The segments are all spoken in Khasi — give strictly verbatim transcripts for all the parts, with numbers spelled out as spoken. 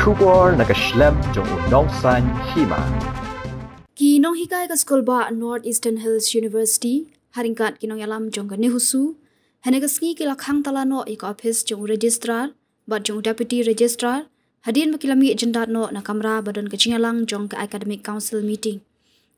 Khubor na ka shlem jong u nongsan hima. Ki nonghikai ka skul ba North Eastern Hills University, ha ryngkat ki nongïalam jong ka NEHUSU, hynne ka sngi ki la khang tala noh ïa ka ophis jong u registrar bad jong u deputy registrar, hadien ba ki la mih jyndat noh na kamra ba don ka jingïalang jong ka academic council meeting.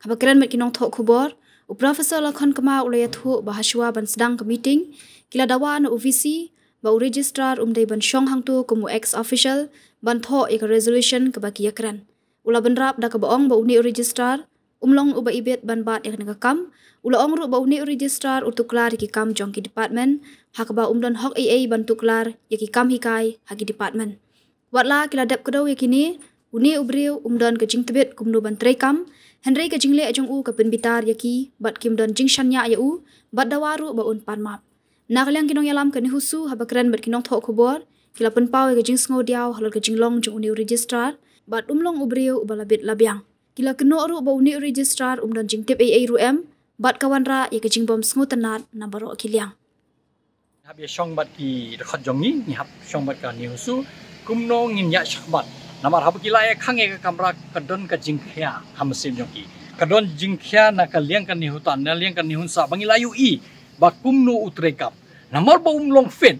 Haba kren bad ki nongthoh khubor, u Professor Lakhon Kma u la ïathuh ba hashwa ban sdang ka meeting, ki la dawa na u VC ba u registrar um dei ban shong hangto kum u ex officio ban thoh ïa ka resolution kaba ki ïakren. U la bynrap da kaba ong ba une u registrar um long uba ibit ban bat ïa kane ka kam. U la ong ruh ba une u registrar u tuklar ïa ki kam jong ki department, ha kaba um don hok ei ei ban tuklar ïa ki kam hikai ha ki department. Wat la ki la dep kdew ïa kine, une u briew um don ka jingtbit kumno ban treikam, hynrei ka jingleh jong u ka pynbitar ïa ki, bad kim don jingshaniah ïa u, bad dawa ruh ba un pan map. Na ka liang ki nongïalam ka NEHUSU, haba kren bad ki nongthoh khubor, ki la pynpaw ïa ka jingsngewdiaw halor ka jinglong jong une u registrar, bad um long u briew uba la bit la biang. Ki la kynnoh ruh ba une u registrar um don jingtip ei ei ruh em, bad ka wanrah ïa ka jingbym sngewtynnad na baroh ki liang. Ngi hap ïa shong bad ki dkhot jong ngi, ngi hap shong bad ka NEHUSU, kumno ngin ïaid shakhmat. Namar haba ki la ïa khang ïa ka kamra ka don ka jingkhia ha mynsiem jong ki. Ka don jingkhia na ka liang ka NEHUTA, na liang ka NEHUNSA, ba ngi la ïohi ba kumno u treikam. Namar ba um long fit,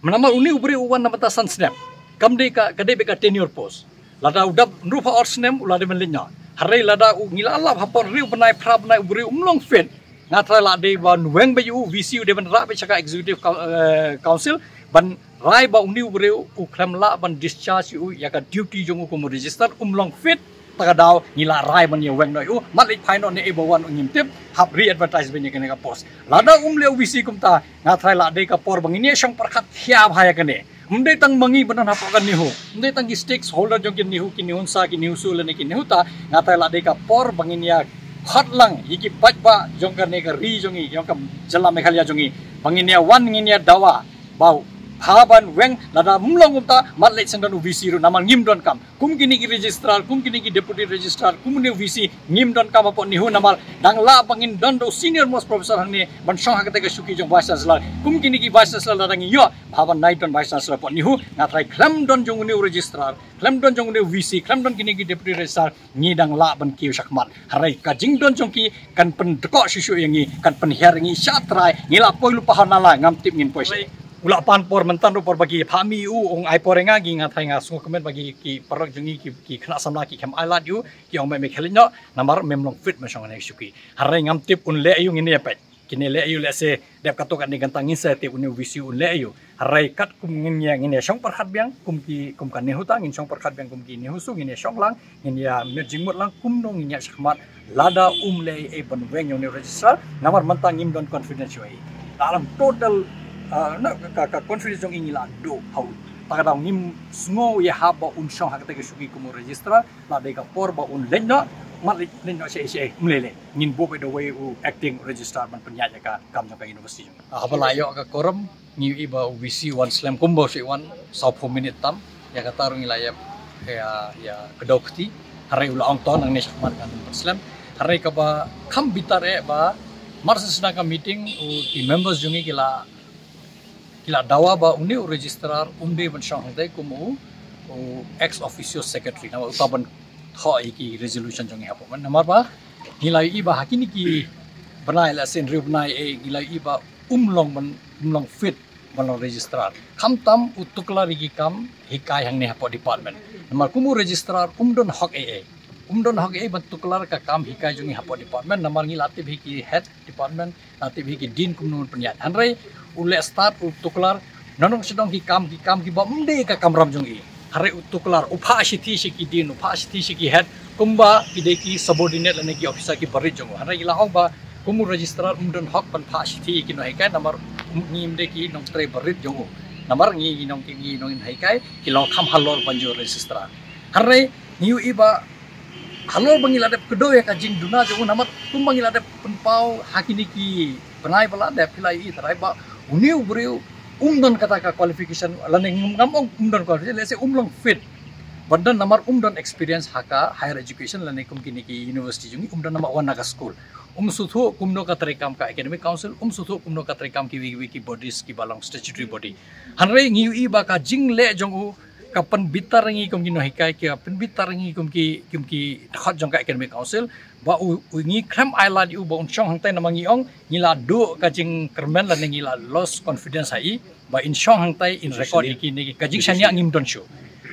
namar une u briew u wan na bynta san snem. Kam dei ka, ka dei beit ka tenure post. Lada u dap hynriewphew ar snem u la dei ban leit noh. Hynrei lada u ngi la lap hapoh hynriew bnai phra bnai u briew um long fit. Nga tharai la dei ban weng beit ïa u, VC u dei ban rah beit sha ka executive coun-, eh, council ban rai ba une u briew u khlem lah ban discharge ïa u ïa ka duty jong u kum u registrar, um long fit. Ta ka daw ngi la rai ban ïa weng noh ïa u, mat leit phai noh ne ei ba wan u ngim tip, hap re-advertise beit ïa kane ka post. Lada um leh u VC kumta, nga tharai la dei ka por ba ngin ïa shong pyrkhat khia bha ïa kane. Ym dei tang ma ngi ba don hapoh ka NEHU, ym dei tang ki stakeholder jong ki NEHU, ki NEHUNSA, ki NEHUSU lane ki NEHUTA, nga tharai la dei ka por ba ngin ïa khot lang ïa ki paidbah jong kane ka ri jong ngi, jong ka jylla Meghalaya jong ngi. Ba ngin ïa wan ngin ïa dawa ba u, ha ban weng, lada um long kumta, mat leit sngewdon u VC ruh namar ngim don kam. Kum kine ki registrar, kum kine ki deputy registrar, kum une u VC, ngim don kam hapoh NEHU namar dang lah ba ngin don da u senior most professor hangne ban shong ha kata ka shuki jong vice chancellor. Kum kine ki vice chancellor lada ngi ïoh bha ban nai don vice chancellor hapoh NEHU, nga tharai khlem don jong une u registrar, khlem don jong une u VC, khlem don kine ki deputy registrar, ngi dang lah ban kiew shakhmat. Hynrei ka jingdon jong ki kan pyndkoh shuh shuh ïa ngi, kan pynhiar ïa ngi sha trai, ngi la poi lypa ha nala, ngam tip ngin poi sha. U la pan por mynta ruh por ba ki phah mih ïa u, ong ai por ïa nga, ki, nga tharai nga sngewkmen ba ki, ki paralok jong ngi, ki, ki khynnah samla ki khlem ai lad ïa u, ki ong mei mei khie leit noh, namar mem long fit ban shong hangne shuki. Hynrei ngam tip un leh aïu, ngin ïa peit. Kine leh aïu, lehse dep katto katne kynta ngin sa tip une u VC un leh aïu. Hynrei katkum ngin ïa, ngin ïa shong pyrkhat biang kum ki, kum ka NEHUTA, ngin shong pyrkhat biang kum ki NEHUSU, ngin ïa shong lang, ngin ïa mut jingmut lang kumno ngin ïa shakhmat lada um leh ei ei ban weng ïa une u registrar, namar mynta ngim don confidence shuh ei. Dalam total, ah, na ka, ka confidence jong ngi la duh ha u. Ta ka daw ngim sngew ïahap ba un shong ha kata ka shuki kum u registrar, la dei ka por ba un leit noh, mat leit, leit noh shaei shaei, ym lei lei. Ngin buh beit da uwei u acting registrar ban pynïaid ïa ka kam jong ka university jong ngi. Ah, haba la ïoh ka quorum, ngi ïohi ba u VC u wan slem kumba u shu wan, sawphew minit tam. Ïa kata ruh ngi la ïa, ïa, ïa kdew kti. Hynrei u la ong to nangne shakhmat ngan ym pat slem. Hynrei kaba kham bitar eh ba mar shu sdang ka meeting, u, ki members jong ngi ki la, ki la dawa ba une u registrar um dei ban shong hangtei kum u, u ex officio secretary. Namar uta ban thoh ïa ki resolution jong ngi hapoh. Namar ba ngi la ïohi ba ha kine ki bnai, lehse hynriew bnai ei, ngi la ïohi ba um long ban, um long fit ban long registrar. Khamtam u tuklar ïa ki kam hikai hangne hapoh department. Namar kum u registrar um don hok ei ei. Um don hok ei ei ban tuklar ka kam hikai jong ngi hapoh department. Namar ngi la tip hi ki head department, la tip hi ki dean kumno ban pynïaid. Hynrei u leh start u tuklar, nongshong sha ki kam, ki kam kiba ym dei ka kamram jong i. Hynrei u tuklar, u phah shithi sha ki dean, u phah shithi sha ki head, kumba ki dei ki subordinate lane ki officer kiba rit jong u. Hynrei ngi la ong ba kum u registrar um don hok ban phah shithi ïa ki nonghikai namar ngim dei ki nongtrei ba rit jong u. Namar ngi, ngi nong, ngi nonghikai ki long kham halor ban jur registrar. Hynrei ngi ïohi ba halor ba ngi la dep kdew ïa ka jingduna jong u namar kumba ngi la dep pynpaw ha kine ki bnai ba la dep, ki la ïohi trai ba une u briew um don kata ka qualification, lane ngam ong um don qualification, lehse um long fit ban don namar um don experience ha ka higher education lane kum kine ki university jong ngi, um don namar wan na ka school. Um sngewthuh kumno ka treikam ka academic council, um sngewthuh kumno ka treikam kiwei kiwei ki bodies kiba long statutory body. Hynrei ngi ïohi ba ka jingleh jong u Ka pynbitar ngi kum ki nonghikai, ka pynbitar ngi kum ki, kum ki dkhot jong ka academic council, ba u, u ngi khlem ai lad ïa u ba un shong hangtai namar ngi ong ngi la duh ka jingkyrmen lane ngi la lost confidence ha i ba in shong hangtai in record ïa kine ki, ka jingshaniah ngim don shuh.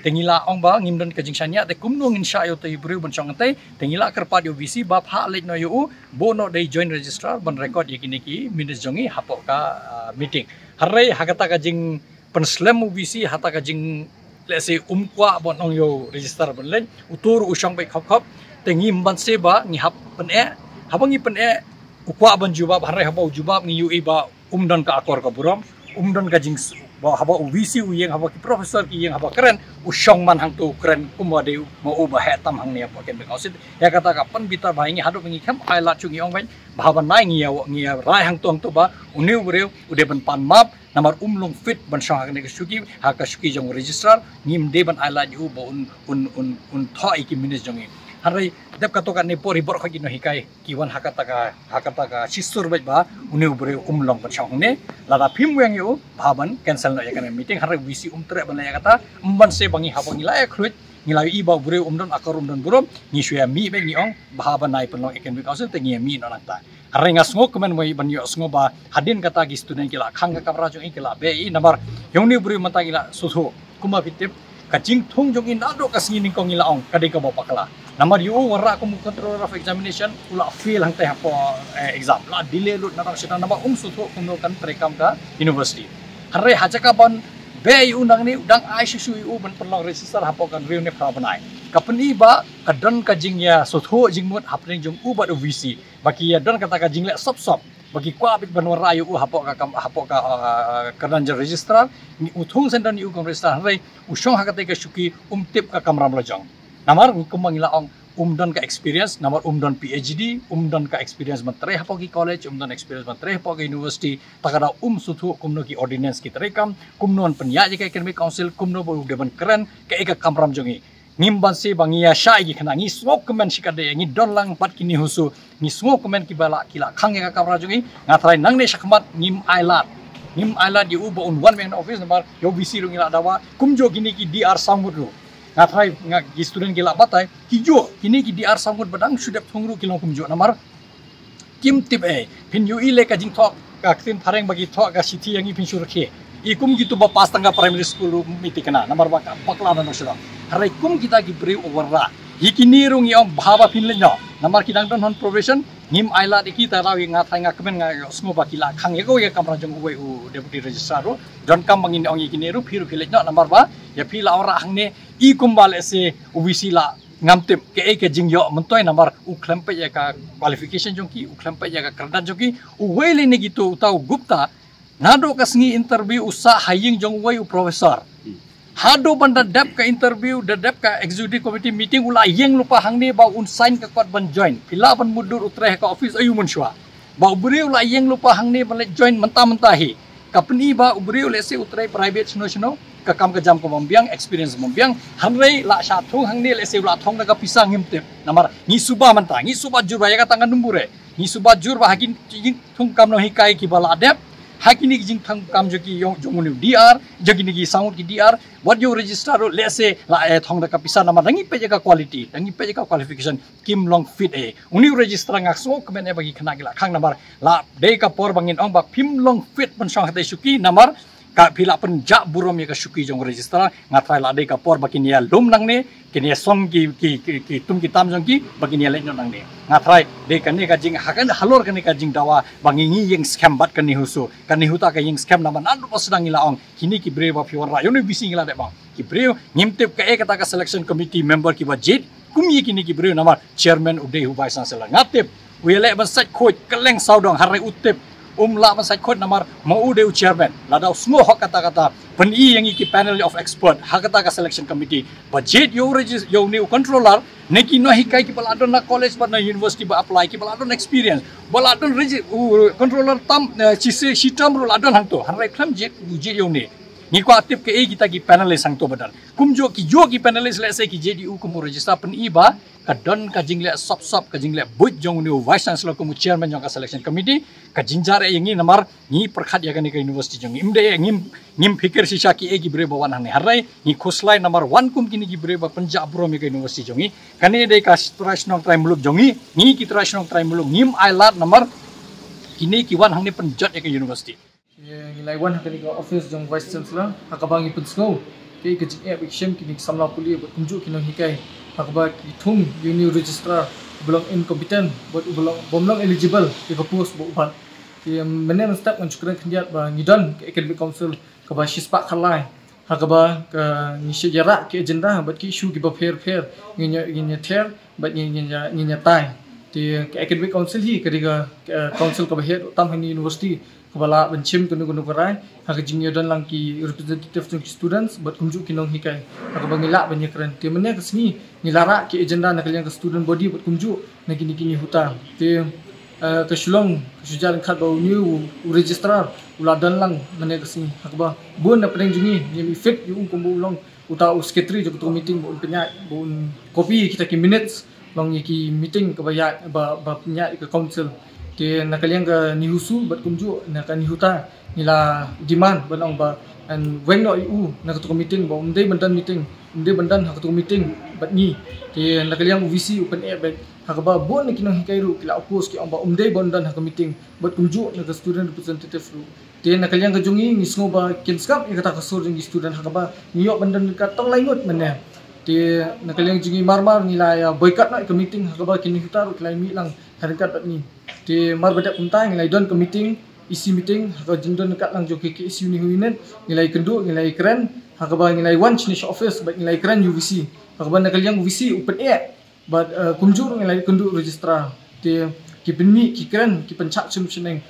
Te ngi la ong ba ngim don ka jingshaniah, te kumno ngin shah ïa utai u briew ban shong hangtai? Te ngi la kyrpad ïa u V C ba phah leit noh ïa u, buh noh da i joint registrar ban record ïa kine ki minutes jong ngi hapoh ka, ah, meeting. Hynrei ha kata ka jing pynslem u V C ha kata ka jing, let's say, um kwah ban ong ïa u registrar ban leit, uto ruh u shong beit khop khop. Te ngim banse ba ngi hap pyneh, haba ngi pyneh u kwah ban jubab, hynrei haba u jubab ngi ïohi ba um don ka akor ka burom, um don ka jing, ba haba u V C u ïeng, haba ki professor ki ïeng, haba kren, u shong man hangto u kren kumba dei ma u ba heh tam hangne hapoh academic council. Ïa kata ka pynbitar ba ngi haduh ba ngi khlem ai lad shuh ngi ong beit ba haba nai ngi ïa, ngi ïa rai hangto hangto ba une u briew u dei ban pan map, namar um long fit ban shong ha kane ka shuki, ha ka shuki jong u registrar, ngim dei ban ai lad ïa u ba un, un, un, un thoh ïa ki minutes jong ngi. Hynrei dep kato katne por hi baroh ki nonghikai ki wan ha kata ka, ha kata ka shisur beit ba une u briew um long ban shong hangne. Lada phim weng ïa u, bha ban cancel noh ïa kane meeting. Hynrei V C um treh ban leh ïa kata, um banse ba ngi haba ngi la ïa khluit, ngi la ïohi ba u briew um don akor um don burom, ngi shu ïa mih beit ngi ong ba haba nai pynlong academic council te ngi ïa mih noh nangta. Hynrei nga sngewkmen mo ban ïohsngew ba hadien kata ki student ki la khang ka kamra jong i, ki la beh ïa i, namar ïa une u briew mynta ngi la sngewthuh. Kumba phi tip, ka jingthung jong i naduh ka sngi nyngkong ngi la ong ka dei kaba bakla. Namar ïa u wanrah kum u controller of examination u la fail hangtai hapoh, eh, exam. La delay lut na dang sha dang namar um sngewthuh kumno kan treikam ka university. Hynrei ha jaka ban beh ïa u nangne, u dang ai shuh shuh ïa u ban pynlong register hapoh ka hynriew ne phra bnai. Ka pyni ba ka don ka jingïasngewthuh jingmut hapdeng jong u bad u V C ba ki ïa don kata ka jingleh sop sop, ba ki kwah beit ban wanrah ïa u hapoh ka kam, hapoh ka, ah, kyrdan jong registrar. Ngi, u thung shen don ïa u kum registrar, hynrei u shong ha katei ka shuki, um tip ka kamram lajong. Namar ngi, kumba ngi la ong, um don ka experience, namar um don P H D, um don ka experience ban trei hapoh ki college, um don experience ban trei hapoh ka university. Ta ka daw um sngewthuh kumno ki ordinance ki treikam, kumno ban pynïaid ïa ka academic council, kumno ba u dei ban kren kaei ka kamram jong ngi. Ngim banse ba ngi ïa shah ïa ki khynnah, ngi sngewkmen shikatdei, ngi don lang bad ki Nehusu, ngi sngewkmen kiba la, ki la khang ïa ka kamra jong ngi. Nga tharai nangne shakhmat ngim ai lad, ngim ai lad ïa u ba un wan biang na office namar ïa u V C ruh ngi la dawa. Kumjuh kine ki D R saw ngut ruh, nga tharai, nga, ki student ki la batai, kijuh kine ki D R saw ngut ba dang shu dep thung ruh ki long kumjuh namar kim tip ei. Phin ïohi lei ka jingthoh ka ktien phareng ba ki thoh ka shithi ïa ngi, phin shu rakhe. I kum kitu ba pass tang ka primary school ruh mi tikna namar ba ka bakla na nong shnong. Hynrei kum kita ki briew u wanrah, ïa kine ruh ngi ong bha ba phin leit noh namar ki dang don hon probation. Ngim ai lad ïa ki, ta daw ïa nga tharai, nga kmen, nga ïohsngew ba ki la khang ïa ka, ïa ka kamra jong uwei u deputy registrar ruh. Donkam ba ngin ong ïa kine ruh, phi ruh phi leit noh namar ba ïa phi la wanrah hangne. I kumba lehse u V C la ngam tip kaei ka jingïoh myntoi namar u khlem peit ïa ka qualification jong ki, u khlem peit ïa ka kyrdan jong ki. Uwei lei na kitu, uta u Gupta, naduh ka sngi interview u sah ha ïing jong uwei u professor. Haduh ban da dep ka interview, da dep ka executive committee meeting, u la ïeng lypa hangne ba un sign ka kot ban join. Phi lah ban mutdur u trei ha ka office aïu mynshuwa. Ba u briew u la ïeng lypa hangne ban leit join mynta mynta hi. Ka pyni ba u briew lehse u trei private shano shano, ka kam ka jam ka bym biang, experience bym biang. Hynrei la shah thung hangne, lehse u la thong da ka pisa, ngim tip. Namar ngi suba mynta, ngi suba jur ba ïa kata ngan ym bure. Ngi suba jur ba ha ki jingthung kam nonghikai kiba la dep, ha kine ki jingthung kam jong ki, jong, jong une u D R, jong kine ki saw ngut ki D R, wat ïa u registrar ruh lehse la, eh, thong da ka pisa namar da ngi peit ïa ka quality, da ngi peit ïa ka qualification, kim long fit ei. Une u registrar nga sngewkmen ei ba ki khynnah ki la khang namar la dei ka por ba ngin ong ba phim long fit ban shong hatei shuki namar ka phi la pynjah burom ïa ka shuki jong u registrar. Nga tharai la dei ka por ba kin ïa lum nangne, kin ïa song ki, ki, ki, ki tum ki tam jong ki, ba kin ïa leit noh nangne. Nga tharai dei kane ka jing, ha kane halor kane ka jingdawa ba ngi, ngi ïeng skhem bad ka Nehusu, ka Nehusu ka ïeng skhem namar naduh ba sdang ngi la ong kine ki briew ba phi wanrah ïa une u V C ngi la dep ong. Ki briew ngim tip kaei kata ka selection committee member kiba jied, kum ïa kine ki briew namar chairman u dei u vice chancellor. Nga tip u ïaleh ban sait khuid kylleng sawdong, hynrei u tip um lah ban sait khuid namar ma u dei u chairman. Lada u sngew hok kata kata, pyni ïa ngi ki panel of expert ha kata ka selection committee ba jied ïa u regis-, ïa une u controller, ne ki nonghikai kiba la don na college bad na university ba apply, kiba la don experience, ba la don regi-, u controller tam, eh, shi, shi, shi term ruh la don hangto, hynrei khlem jied, u jied ïa une. Ngi kwah tip kaei kita ki panelist hangto ba don. Kumjuh kijuh ki panelist lehse ki jied ïa u kum u registrar, pyni ba ka don ka jingleh sop sop, ka jingleh buit jong u Vice Chancellor kum u chairman jong ka selection committee, ka jingjar eh ïa ngi namar ngi pyrkhat ïa kane ka university jong ngi. Ym dei eh ngim, ngim phikir shisha ki eh ki briew ba wan hangne, hynrei ngi khuslai namar wan kum kine ki briew ba pynjah burom ïa ka university jong ngi. Kane dei ka trai shnong trai muluk jong ngi, ngi ki trai shnong trai muluk ngim ailad namar kine ki wan hangne pynjot ïa ka university. Ngi lai wan ha kane ka office jong Vice Chancellor, ha kaba ngi pynsngew kaei ka jingeh ba ki shem kine ki samla pule bad kumjuh ki nonghikai, ha kaba ki thung ïa une u registrar u ba long incompetent bad u ba long, bym long eligible ïa ka post ba u bat. Te mynne mynstep ngan shu kren khyndiat ba ngi don ka academic council kaba shispah khatlai, ha kaba ka ngi shu ïarah ki agenda bad ki issue kiba pher pher ngin ïa, ngin ïa ther bad ngin, ngin ïa, ngin ïa tai. Te ka academic council hi ka dei ka, ka council kaba heh tam ha une university, kaba lah ban shim kano kano ka rai ha ka jingïadon lang ki representative jong ki students bad kumjuh ki nonghikai, ha kaba ngi lah ban ïakren. Te mynne ka sngi ngi la rah ki agenda na ka liang ka student body bad kumjuh na kine ki ñiuhta. Te, eh, ka shu long, ka shu jia ryngkat ba une u, u registrar u la don lang mynne ka sngi, ha kaba bun na pdeng jong ngi ngim i fit ïa u kumba u long uta u secretary jong kato ka meeting ba un pynïaid, ba un copy kita ki minutes long ïa ki meeting kaba ïaid, ba, ba pynïaid ïa ka council. Te na ka liang ka NEHUSU bad kumjuh na ka NEHUTA ngi la demand ban ong ba un weng noh ïa u na kato ka meeting, ba um dei ban don meeting, um dei ban don ha kato ka meeting bad ngi. Te na ka liang u VC u pyneh beit, ha kaba bun na ki nonghikai ruh ki la oppose, ki ong ba um dei ban don ha ka meeting bad kumjuh na ka student representative ruh. Te na ka liang ka jong ngi ngi sngew ba kin sngap ïa kata ka sur jong ki student, ha kaba ngi ïoh ban don ryngkat tang lai ngut mynne. Te na ka liang jong ngi mar mar ngi la ïa boycott noh ïa ka meeting, ha kaba ki NEHUTA ruh ki la ïa mih lang ha ryngkat bad ngi. Te mar ba dep kumta ngi la ïa don ka meeting, EC meeting, ha ka jingdon ryngkat lang jong ka KSU NEHU unit, ngi la ïa kynduh, ngi la ïa kren, ha kaba ngi la ïa wan shane sha office bad ngi la ïa kren ïa u VC, ha kaba na ka liang u VC u pyneh bad, eh, kumjuh ruh ngi la ïa kynduh registrar. Te ki pynmih, ki kren, ki pynshah shim shaneng.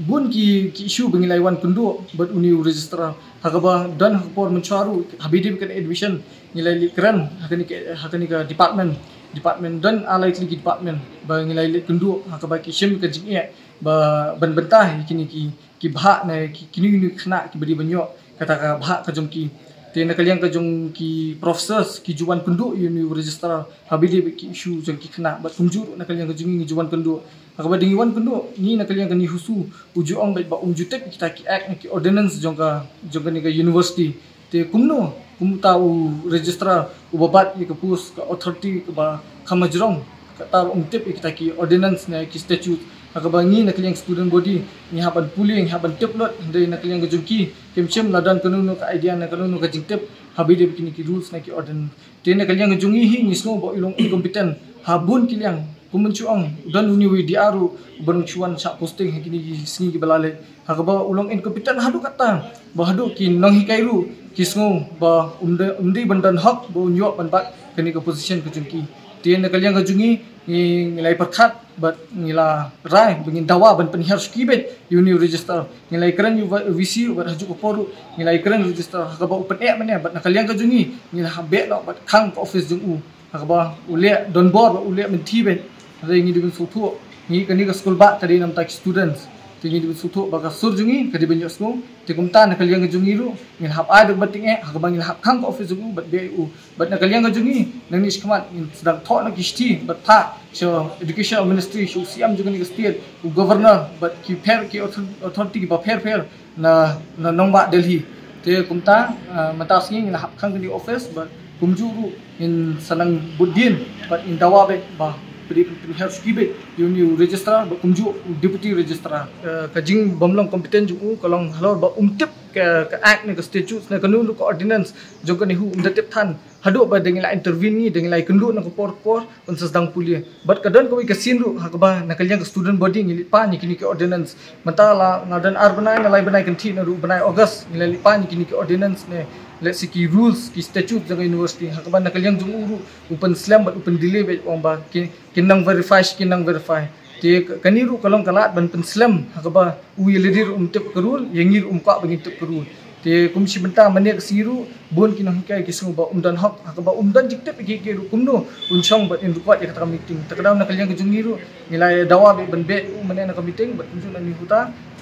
Bun ki, ki issue ba ngi la ïa wan kynduh bad une u registrar, ha kaba don ha ka por mynshuwa ruh, ha ba dei ka admission ngi la ïa kren ha kane ka, ha kane ka department. Department, don ar lai tylli ki department ba ngi la ïa kynduh, ha kaba ki shim ka jingeh ba ban bynta ïa kine ki, ki bhah ne ki, kine, kine ki khynnah kiba dei ban ïoh kata ka bhah ka jong ki. Te na ka liang ka jong ki professors ki ju wan kynduh ïa une u registrar ha ba dei bad ki issue jong ki khynnah, bad kumjuh ruh na ka liang ka jong ngi ngi ju wan kynduh. Ha kaba dei ngi wan kynduh, ngi na ka liang ka NEHUSU u ju ong beit ba um ju tip ïa kita ki act ne ki ordinance jong ka, jong kane ka university. Te kumno, kumta u registrar uba bat ïa ka post, ka authority kaba kham hajrong, kata ruh um tip ïa kita ki ordinance ne ki statute. Ha kaba ngi na ka liang student body ngi hap ban pule, ngi hap ban tip lut, hynrei na ka liang ka jong ki kim shym la don kano kano ka idea ne kano kano ka jingtip ha ba dei bad kine ki rules ne ki ordinance. Te na ka liang ka jong ngi hi ngi sngew ba u long incompetent ha bun ki liang. Kum ban shu ong, don une u D R ruh uba dang shu wan shah posting ha kine ki sngi kiba la leit, ha kaba u long incompetent haduh katta ba haduh ki nonghikai ruh ki sngew ba um dei, um dei ban don hok ba un ïoh ban bat kane ka position ka jong ki. Te na ka liang ka jong ngi ngi, ngi la ïa pyrkhat bad ngi la rai ba ngin dawa ban pynhiar shuki beit ïa une u registrar. Ngi la ïa kren ïa u VC bad ha kajuh ka por ruh ngi la ïa kren registrar, ha kaba u pyneh mynne, bad na ka liang ka jong ngi ngi la hap beh noh bad khang ka office jong u, ha kaba u leh donbor bad u leh mynthi beit. Hynrei ngi dei ban sngewthuh, ngi, kane ka skul bah ka dei na ka bynta ki students. Te ngi dei ban sngewthuh ba ka sur jong ngi ka dei ban ïohsngew. Te kumta na ka liang ka jong ngi ruh ngi la hap ai da kaba tyngeh, ha kaba ngi la hap khang ka office jong u bad beh ïa u. Bad na ka liang ka jong ngi, nangne shakhmat ngin sdang thoh noh ki shithi bad phah sha Education Ministry, sha u CM jong kane ka state, u Governor bad ki pher ki author-, authority kiba pher pher na, na nongbah Delhi. Te kumta, ah, mynta ka sngi ngi la hap khang kane ka office bad kumjuh ruh ngin sa nang bud dien bad ngin dawa beit ba phi dei pynhiar shuki beit ïa une u registrar bad kumjuh u deputy registrar. Eh, ka jingbym long competent jong u ka long halor ba um tip ka, ka act ne ka statutes ne kano kano ka ordinance jong ka NEHU um da tip than. Haduh ba da ngi la intervene ngi, da ngi la ïa kynduh na ka por por ban sa sdang pule. Bad ka don kawei ka sien ruh ha kaba na ka liang ka student body ngi leit pan ïa kine ki ordinance. Mynta la nga don ar bnai ne lai bnai kynthih, naduh u bnai August ngi la leit pan ïa kine ki ordinance ne, let's say, ki rules, ki statutes jong ka university, ha kaba na ka liang jong u ruh u pynslem bad u pyndelay beit, u ong ba ki, kin nang verify, kin nang verify. Te ka, kane ruh ka long ka lad ban pynslem, ha kaba u ïa lade ruh um tip ka rule, ïa ngi ruh um kwah ba ngin tip ka rule. Te kum shi bynta mynne ka sngi ruh bun ki nonghikai ki sngew ba um don hok, ha kaba um don jingtip ïa kiei kiei ruh kumno un shong bad un record ïa kata ka meeting. Te ka daw na ka liang ka jong ngi ruh ngi la ïa dawa beit ban beh ïa u mynne na ka meeting bad kumjuh na NEHUTA,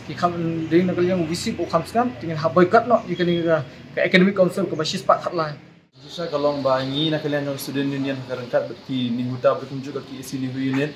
ki kham, dei na ka liang u VC ba u kham sngap, te ngin hap boycott noh ïa kane ka, ka academic council kaba shispah khatlai. Shisha ka long ba ngi na ka liang jong student union ha ka ryngkat bad ki NEHUTA bad kumjuh ka KSU NEHU unit,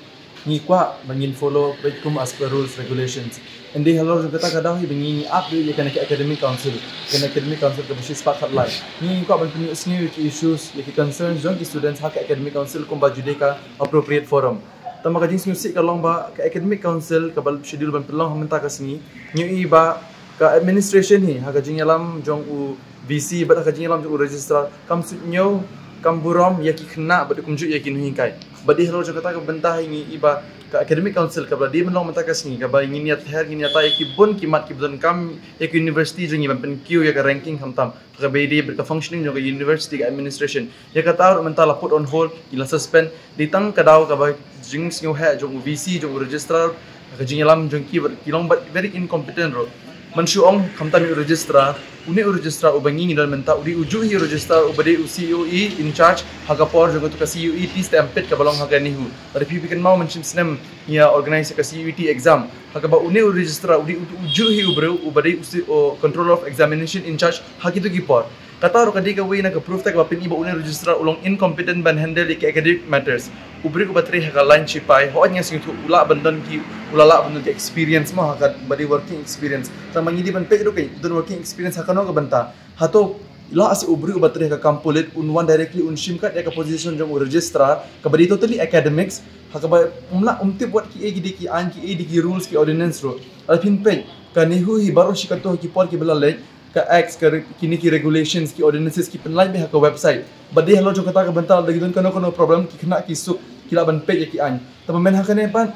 ngi kwah ba ngin follow bad kum as per rules regulations. Hynrei halor jong kata ka daw hi ba ngi ngi ap ïa kane ka academic council, kane academic council kaba shispah khatlai. Ngi ngi kwah ban pynïohsngew ïa ki issues, ïa ki concerns jong ki students ha ka academic council kumba ju dei ka appropriate forum. Tangba ka jingsngewsih ka long ba ka academic council kaba schedule ban pynlong ha mynta ka sngi, ngi ïohi ba ka administration hi ha ka jingïalam jong u VC bad ha ka jingïalam jong u registrar kam suidñiew, kam burom ïa ki khynnah bad kumjuh ïa ki nonghikai. Bad dei halor jong kata ka bynta hi ngi ïohi ba ka academic council kaba dei ban long mynta ka sngi, kaba ngin ïather, ngin ïatai ïa ki bun ki mat kiba donkam ïa ka university jong ngi ban pynkiew ïa ka ranking khamtam. Kaba dei bad ka functioning jong ka university, ka administration. Ïa kata ruh mynta la put on hold, ki la suspend. Dei tang ka daw kaba jingsngewheh jong u VC, jong u registrar, ka jingïalam jong ki bad ki long bad very incompetent ruh. Mynshuwa ong khamtam ïa u registrar, une u registrar uba ngi ngi don mynta u dei ujuh hi u registrar uba dei u COE in charge ha ka por jong katu ka CUET stampede kaba long ha ka NEHU. Lada phi phi kynmaw mynshem snem ngi ïa organize ka CUET exam. Ha kaba une u registrar u dei u, ujuh hi u briew uba dei u si-, u controller of examination in charge ha kitu ki por. Kata ruh ka dei kawei na ka proof te kaba pyni ba une u registrar u long incompetent ban handle ïa ki academic matters. U briew uba trei ha ka line shipai, hooid ngi sngewthuh u lah ban don ki, u la lah ban don ki experience mo ha kaba dei working experience. Tangba ngi dei ban peit ruh ka don working experience ha kano ka bynta. Hato la shi u briew uba trei ha ka kam pulit un wan directly un shim kat ïa ka position jong u registrar kaba dei totally academics, ha kaba um lah um tip wat kiei ki dei ki aiñ, kiei dei ki rules, ki ordinance ruh. Lada phin peit ka NEHU hi baroh shi kato ha ki por kiba la leit, ka acts, ka re-, kine ki regulations, ki ordinances ki pynlait beit ha ka website. Bad dei halor jong kata ka bynta lada ki don kano kano problem ki khynnah ki suk, ki lah ban peit ïa ki aiñ. Tangba mynta ha kane pat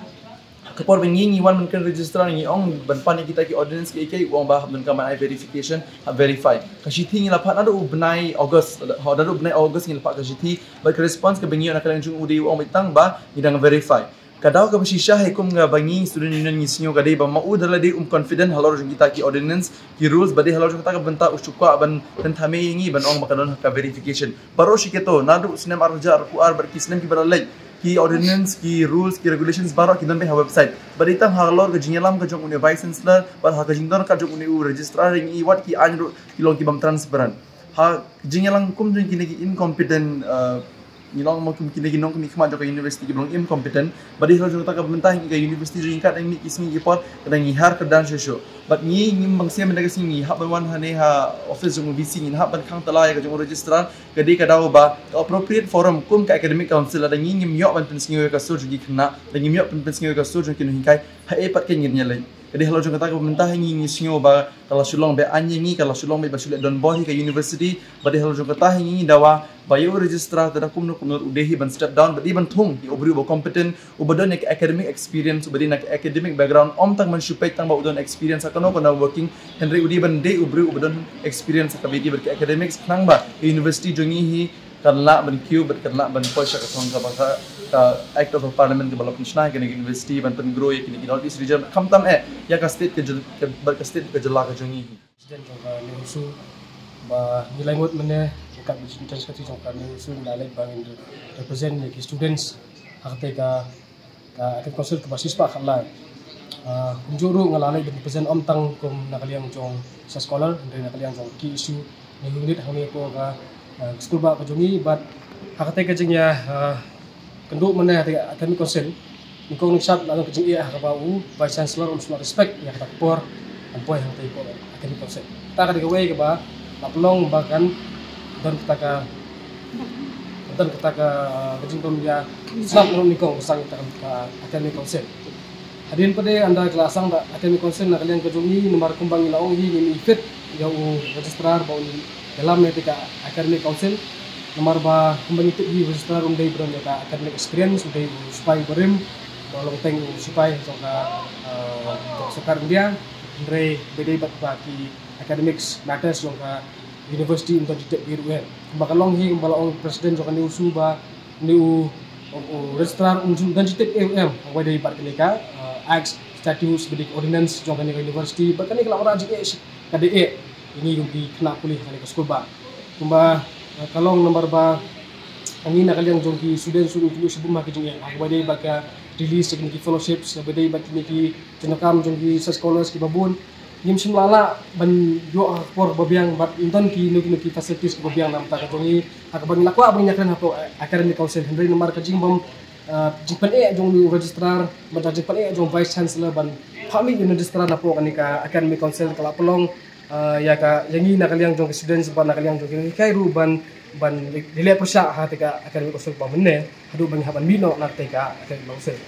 ka por ba ngi ngi wan ban kren registrar ngi ong ban pan ïa kita ki ordinance kiei kiei, u ong ba hap donkam ban ai verification, hap verify. Ka shithi ngi la phah naduh u bnai August, ha, naduh u bnai August ngi la phah ka shithi, bad ka response kaba ngi ïoh na ka liang jong u dei u ong beit tang ba ngi dang verify. Ka daw kaba shisha hi kum kaba ngi student union ngi sngew ka dei ba ma u da lade um confident halor jong kita ki ordinance, ki rules, bad dei halor jong kata ka bynta u shu kwah ban pynthame ïa ngi ban ong ba ka don ka verification. Baroh shi kato naduh snem ar hajar arphew ar bad ki snem kiba la leit, ki ordinance, ki rules, ki regulations baroh ki don beit ha website. Bad dei tang halor ka jingïalam ka jong une u vice chancellor bad ha ka jingdon ka jong une u registrar ngi ïohi wat ki aiñ ruh ki long ki bym transparent. Ha ka jingïalang kum jong kine ki incompetent, uh, ngi long mo kum kine ki nongkynmaw jong ka university kiba long incompetent. Bad dei halor jong kata ka bynta hi ka university jong ngi katba ngi mih ki sngi ki por ka dang ngi hiar kyrdan shuh shuh. Bad ngi ngim bang sien mynta ka sngi ngi hap ban wan hangne ha office jong u VC, ngi hap ban khang tala ïa ka jong u registrar. Ka dei ka daw ba ka appropriate forum kum ka academic council, lada ngi ngim ïoh ban pynsngew ïa ka sur jong ki khynnah, lada ngim ïoh ban pynsngew ïa ka sur jong ki nonghikai, haei pat ngin ïaleit? Ka dei halor jong kata ka bynta hi ngi ngi sngew ba ka la shu long beit aiñ ïa ngi, ka la shu long beit ba shu leh donbor hi ka university. Bad dei halor jong kata hi ngi ngi dawa ba ïa u registrar te da kumno kumno u dei hi ban step down, bad dei ban thung ïa u briew uba competent, uba don ïa ka academic experience, uba dei na ka academic background, ym tang ban shu peit tang ba u don experience ha kano kano working, hynrei u dei ban dei u briew uba don experience ha kaba ïadei bad ka academics, khnang ba ka university jong ngi hi kan lah ban kiew bad kan lah ban poi sha ka thong kaba ka, ka Act of Parliament kaba la pynshna ïa kane ka university ban pyngrow ïa kine ki North East region, khamtam eh ïa ka state ka jyl-, ka, bad ka state ka jylla ka jong ngi hi. President jong ka NEHUSU, ba ngi lai ngut mynne ryngkat bad ki jingïatrei jong ka NEHUSU ngi la leit ba ngin represent ïa ki students ha kata ka, ka academic council kaba shispah khatlai. Ah, kumjuh ruh nga la leit ban represent ym tang kum na ka liang jong sa scholar, hynrei na ka liang jong ki issue NEHU unit hangne hapoh ka, ah, skulbah ka jong ngi, bad ha kata ka jingïa, ah, kynduh mynne ha kata ka academic council, nyngkong nyngshap la don ka jingeh ha kaba u Vice Chancellor um sngewbha respect ïa kata ka por ban poi ha kata ka academic council. Kata ka dei kawei kaba la pynlong ba kan don kata ka, don kata ka, ka jingbym ïa sngap na nyngkong ba sdang ïa kata ka academic council. Hadien pat de ynda ka la sdang da academic council na ka liang ka jong ngi, namar kumba ngi la ong hi, ngi mih fit ïa u registrar ba un ïalam ïa kata ka academic council. Namar ba kumba ngi tip hi, u registrar um dei ba don ïa ka academic experience, u dei u sipai barim, ba long teng u sipai jong ka, eh, jong ka sorkar India. Hynrei ba dei bad ba ki academics matters jong ka university um don jingtip ei ruh em. Kumba ka long hi, kumba la ong president jong ka NEHUSU ba une u, u, u registrar um don jingtip ei ruh em ha kaba ïadei bad kane ka, eh, acts, statutes, bad ki ordinance jong kane ka university, bad kane ka la wanrah jingeh shi, ka dei eh ïa ngi kum ki khynnah pule ha kane ka skulbah. Kumba, eh, ka long namar ba ngi na ka liang jong ki students ruh ngi kynduh shibun ha ka jingeh ha kaba ïadei bad ka release jong kine ki fellowships, ha kaba ïadei bad kine ki jingdonkam jong ki research scholars kiba bun. Ngim shym la lah ban ïoh ha ka por ba biang bad ngim don kino kino ki facilities kiba biang na ka bynta ka jong ngi ha kaba ngi la kwah ban ïakren hapoh Academic Council, hynrei namar ka jingbym, ah, jingpyneh jong u registrar bad ka jingpyneh jong u vice chancellor ban phah mih ïa u registrar napoh kane ka Academic Council ka la pynlong, ah, ïa ka, ïa ngi na ka liang jong ki students bad na ka liang jong ki nonghikai ruh ban, ban leh pyrshah ha kata ka Academic Council ba mynne haduh ba ngi hap ban mih noh na kata ka Academic Council.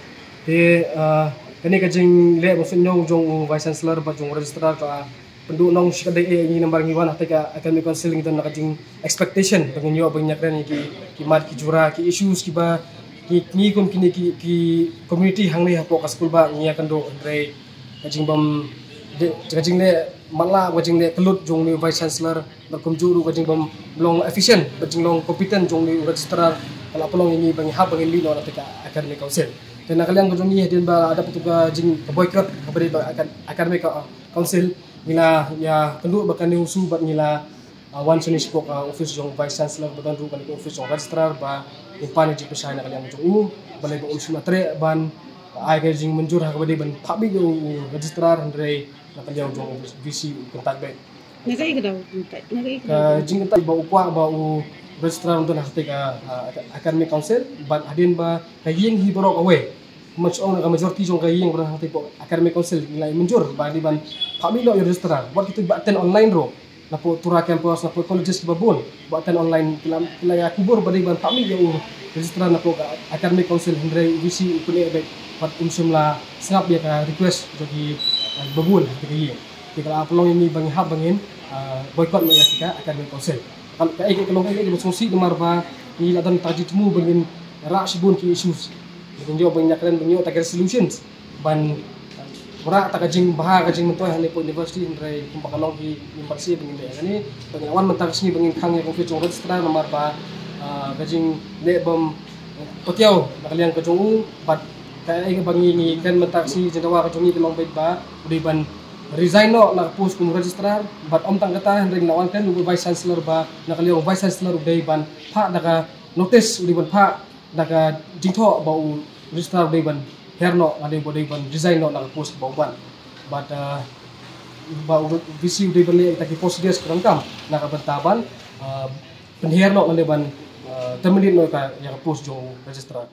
Te, ah, kane ka jingleh bym suidñiew jong u vice chancellor bad jong u registrar ka la pynduh nong shikatdei ïa ngi namar ngi wan ha kata ka Academic Council ngi don na ka jing expectation ba ngin ïoh ban ïakren ïa ki, ki mat ki jura, ki issues kiba ngi, ngi kum kine ki, ki community hangne hapoh ka school ba ngi ïakynduh, hynrei ka jingbym, ka jingleh matlah, ka jingleh kyllut jong une u vice chancellor bad kumjuh ruh ka jingbym long efficient bad jinglong competent jong une u registrar ka la pynlong ïa ngi ba ngi hap ba ngin mih noh na kata ka Academic Council. Te na ka liang ka jong ngi hadien ba la dap ïa ka jing, ka boycott kaba dei ba acad-, Academic, ah, Council, ngi la ïakynduh bad kane u issue bad ngi la, ah, wan shane shapoh ka office jong vice chancellor bad don ruh kane ka office jong registrar ba ngin pan ïa ka jingpynshai na ka liang jong u, balei ba um shym la treh ban ai ka jingmynjur ha kaba dei ban phah mih ïa u registrar, hynrei na ka liang jong u V C u kyntait beit. Na kaei ka daw u kyntait? Na kaei ka daw u kyntait? Ka jingkyntait ba u kwah ba u registrar un don ha kata ka, ah, Academic Council bad hadien ba ka ïing hi baroh kawei, man shu ong na ka majority jong ka ïing baroh ha kata ka Academic Council ngi la ïa mynjur ba dei ban phah mih noh ïa u registrar. Wat kito ba attend online ruh napoh Tura campus, napoh colleges kiba bun ba attend online, ki la, ki la ïa kubur ba dei ban phah mih ïa u registrar napoh ka Academic Council, hynrei u V C u kyntait beit bad um shym la sngap ïa ka request jong ki, ah, ba bun ha kata ka ïing. Te ka la pynlong ïa ngi ba ngi hap ba ngin, ah, boycott noh ïa kata ka Academic Council. Ka, kaei ka long kaei kaba sngewsih namar ba ngi la don kata ka jingthmu ba ngin rah shibun ki issues. Ba ngin ïoh ban ïakren, ba ngin ïoh kata ka resolutions ban, ah, wanrah kata ka jingbha ka jingmyntoi hangne hapoh university, hynrei kumba ka long hi ngim pat shym ba ngin leh kane. Ba ngi la wan mynta ka sngi ba ngin khang ïa ka office jong registrar namar ba, ah, ka jingleh bym, eh, patiaw na ka liang ka jong u bad kaei kaba ngi, ngi kren mynta ka sngi, jingdawa ka jong ngi ka long beit ba u dei ban resign noh na ka post kum registrar bad ym tang kata hynrei ngi la wan kren u vice chancellor ba na ka liang u vice chancellor u dei ban phah da ka notice, u dei ban phah da ka jingthoh ba u registrar u dei ban hiar noh, lane ba u dei ban resign noh na ka post ba u wan. Bad, ah, ba u V C u dei ban leh ïa kita ki procedures kiba donkam na ka bynta ban, ah, pynhiar noh lane ban, ah, terminate noh ïa ka, ïa ka post jong u registrar.